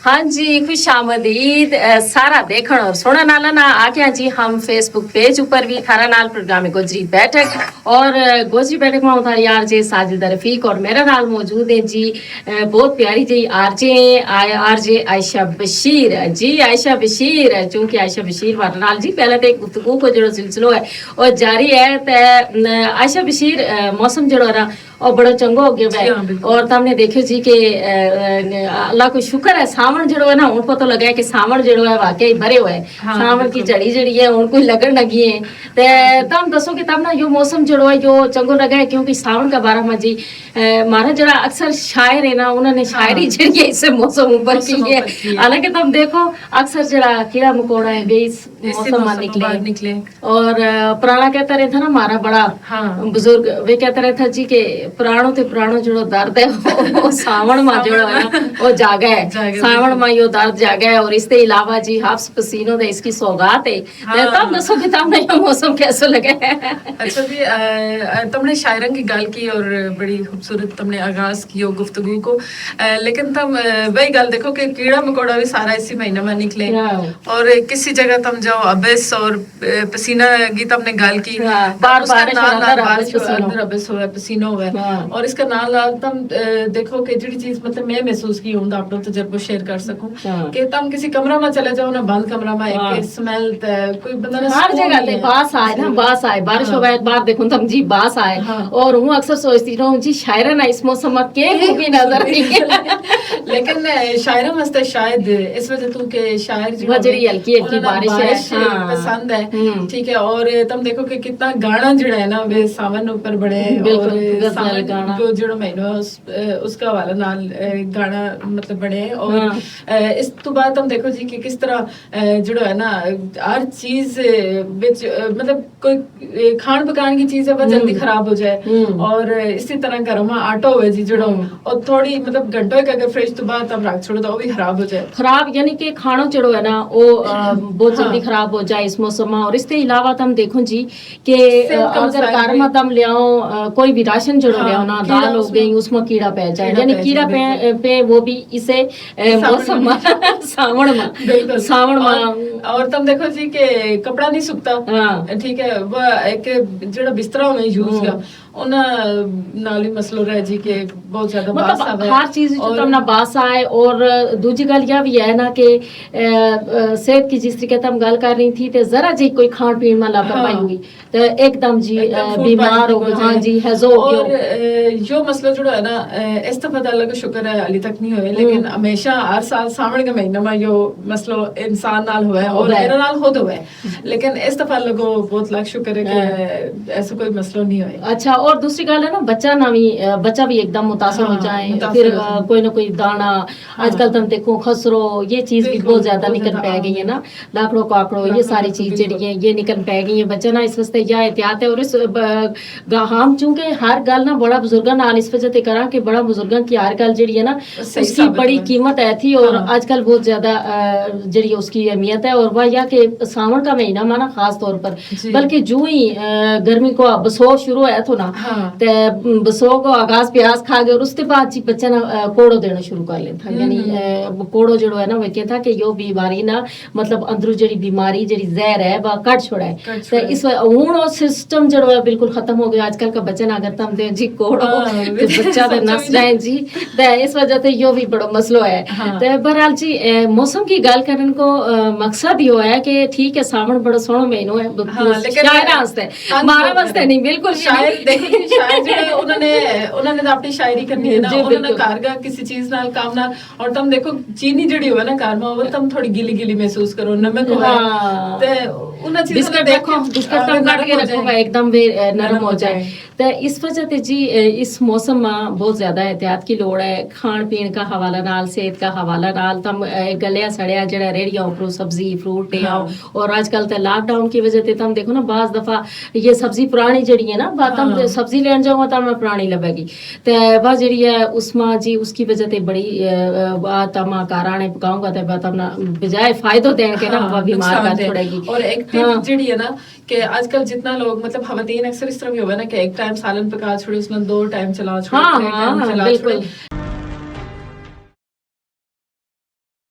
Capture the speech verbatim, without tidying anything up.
ہاں جی، خوش آمدید۔ سارا دیکھن اور سنن آلا نا آ گیا جی۔ ہم فیس بک پیج اپر بھی تھارا نال پروگرام گوجری بیٹھک، اور گوجری بیٹھک ما ہوں تھاری آر جے ساجد رفیق، اور میرے نال موجود ہیں جی بہت پیاری جی آر جے ہیں، آر جے عائشہ بشیر۔ جی عائشہ بشیر، چونکہ عائشہ بشیر وارے نال جی پہلے تو ایک گفتگو کو جڑو سلسلو ہے اور جاری ہے۔ تے عائشہ بشیر، موسم جڑو ہے نا، اور بڑا چنگو ہو گیا ہے۔ اور تم نے دیکھو جی کہ اللہ کو شکر ہے، ساون جڑو ہے نا، ہن پتو لگا ہے کہ ساون جڑو ہے واقعی بھرے ہوئے۔ ساون کی جڑی جڑی ہے، ہن کوئی لگن لگی ہے۔ تے تم دسو کہ تم نا یوہ موسم جڑو ہے یوہ چنگو لگا ہے؟ کیونکہ ساون کا بارہ ما جی مارا جڑا اکثر شاعر ہے نا، انہوں نے شاعری جڑی ہے اسے موسم اپر کی ہے۔ حالانکہ تم دیکھو، اکثر جڑا کیڑا مکوڑا ہے ویہ اس موسم ما نکلے۔ اور پرانا کہتا رہتا نا، مارا بڑا بزرگ ویہ کہتا رہتا جی کہ پرانو تے پرانو جڑو درد ہے، وہ ساون ما جڑو ہے نا، وہ جاگا ہے۔ ساون ما یوہ درد جاگا ہے۔ اور اس تے علاوہ جی حفظ پسینو دے اس کی سوغات ہے۔ تم دسو کہ تم نے یوہ موسم کیسو لگا ہے؟ اچھا جی، تم نے شاعراں کی گل کی اور بڑی خوبصورت تم نے آغاز کیو گفتگو کو۔ لیکن تم وہی گل دیکھو کہ کیڑا مکوڑا بھی سارا اسی مہینہ ما نکلے۔ اور کسی جگہ تم جاؤ، ابس اور پسینہ کی تم نے گل کی۔ بار بارش اندر ابس ہوئے، پسینہ ہوئے۔ اور اس کا نال نال تم دیکھو کہ جڑی چیز مطلب میں محسوس کی ہوں، اپنا تجربو شیئر کر سکوں کہ تم کسی کمرہ ما چلے جاؤ نا، بند کمرہ ما ایک سمیل تے کوئی بندہ نا ہر جگہ تے۔ باس آئے نا، باس آئے، بارش ہوئے، باہر دیکھو تم جی باس آئے۔ اور ہوں اکثر سوچتی رہوں جی شاعرہ نا اس موسم ما کے خوبی نظر آئی ہے۔ لیکن شاعرہ واسطے شاید اس وجہ تو کہ شاعر جڑی ہلکی ہلکی بارش ہے، پسند ہے۔ ٹھیک ہے، اور تم دیکھو کہ کتنا گانا جڑا ہے نا وہ ساون اپر بنے، اور ساون جو جڑو مہینو اس کا حوالے نال گانا مطلب بنے۔ اور اس تو بعد تم دیکھو جی کہ کس طرح جڑو ہے نا ہر چیز وچ مطلب کوئی کھان پکان کی چیز ہے وہ جلدی خراب ہو جائے، اور اسی طرح گھروں ما آٹو ہوئے جی جڑو، اور تھوڑی مطلب گھنٹو ایک اگر فریج تو باہر تم رکھ چھوڑو تو وہ بھی خراب ہو جائے۔ خراب یعنی کہ کھانو جڑو ہے نا وہ بہت جلدی خراب ہو جائے اس موسم ما۔ اور اس تے علاوہ تم دیکھو جی کہ اگر گھر ما تم لیاؤ کوئی بھی راشن جڑو لیاؤ نا، دال ہو گئی، اس ما کیڑا پے جائے، یعنی کیڑا پے وہ بھی اسے موسم ما، ساون ما۔ ساون ما۔ اور تم دیکھو جی کہ کپڑا نہیں سکتا۔ ٹھیک ہے، وہ ایک جڑا بسترا ہونا یوز کا، انہاں نال ہی مسئلو رہ جی کہ بہت زیادہ باس آوے۔ ہر چیز وچ تم نا باس آئے۔ اور دوجی گل یہ بھی ہے نا کہ صحت کی جس طریقے تم گل کر رہی تھی تے ذرا جی کوئی کھان پین ما لاپرواہی ہوئی تے ایک دم جی بیمار ہو گئے۔ ہاں جی، ہیزو ہو گیا۔ یوہ مسئلو جڑو ہے نا، اس دفعہ تے اللہ کا شکر ہے حالی تک نہیں ہوئے، لیکن ہمیشہ ہر سال ساون کے مہینے ما یوہ مسئلو انسان نال ہوئے اور میرے نال خود ہوئے۔ لیکن اس دفعہ لگو بہت لکھ شکر ہے کہ ایسا کوئی مسئلو نہیں ہوئے۔ اچھا، اور دوسری گل ہے نا، بچہ نا بھی، بچہ بھی ایک دم متاثر ہو جائیں، پھر کوئی نہ کوئی دانا، آج کل تم دیکھو خسرو، یہ چیز بھی بہت زیادہ نکل پے گئی ہے نا، لاکڑو کاکڑو، یہ ساری چیز جڑی ہیں یہ نکل پے گئی ہیں۔ بچہ نا اس واسطے یا احتیاط ہے۔ اور اس گاہام چونکہ ہر گل نا بڑا بزرگاں نال اس وجہ تے کراں کہ بڑا بزرگاں کی ہر گل جڑی ہے نا، اس کی بڑی قیمت ہے تھی۔ اور آج کل بہت زیادہ جڑی اس کی اہمیت ہے۔ اور وہ یا کہ ساون کا مہینہ مانا خاص طور پر، بلکہ جو ہی گرمی کو بسو شروع ہے تو نا، تے بسو کو آغاز پیاز کھا گئے اور اس کے بعد جی بچے نا کوڑو دینا شروع کر لیتا، یعنی کوڑو جڑو ہے نا وہ کہتا کہ یو بیماری نا مطلب اندرو جڑی بیماری جڑی زہر ہے وہ کٹ چھوڑا ہے۔ تے اس وجہ ہن او سسٹم جڑو ہے بالکل ختم ہو گیا۔ آج کل کا بچہ نا اگر تم دے جی کوڑو تے بچہ دے نس جائیں جی، تے اس وجہ تے یو بھی بڑو مسئلو ہے۔ تے بہرحال جی موسم کی گل کرن کو مقصد یو ہے کہ ٹھیک ہے ساون بڑو سوہنو مہینو ہے شاعراں واسطے، مارا واسطے نہیں، بالکل شاعر دیکھو جی، شاعر جڑے انہوں نے انہوں نے اپنی شاعری کرنی ہے نا، انہوں نے گھر کا کسی چیز نال کام نال اور تم دیکھو چینی جڑی ہوئے نا کار ما وہ تم تھوڑی گیلی گیلی محسوس کرو، نمک ہوئے تے انہاں چیزاں بسکٹ دیکھو، بسکٹ تم کٹ کے رکھو گا ایک دم نرم ہو جائے۔ تے اس وجہ تے جی اس موسم ما بہت زیادہ احتیاط کی لوڑ ہے۔ کھان پین کا حوالہ نال، صحت کا حوالہ نال تم گلیا سڑیا جڑا ریڑیاں اپرو سبزی فروٹ لے آؤ۔ اور آج کل تے لاک ڈاؤن کی وجہ تے تم دیکھو نا بعض دفعہ یہ سبزی پرانی جڑی ہے نا، تم سبزی لین جاؤ گا تم پرانی لبے گی۔ تے وہ جڑی ہے اس ما جی اس کی وجہ تے بڑی تما کارانے پکاؤں گا تے وہ تم نا بجائے فائدو دین کے نا وہ بیمار کر چھوڑے گی۔ اور ایک ٹپ جڑی ہے نا کہ آج کل جتنا لوگ مطلب خواتین اکثر اس طرح بھی ہوگا نا کہ ایک ٹائم سالن پکا چھوڑے، اس میں دو ٹائم چلا چھوڑے، تین ٹائم چلا چھوڑے۔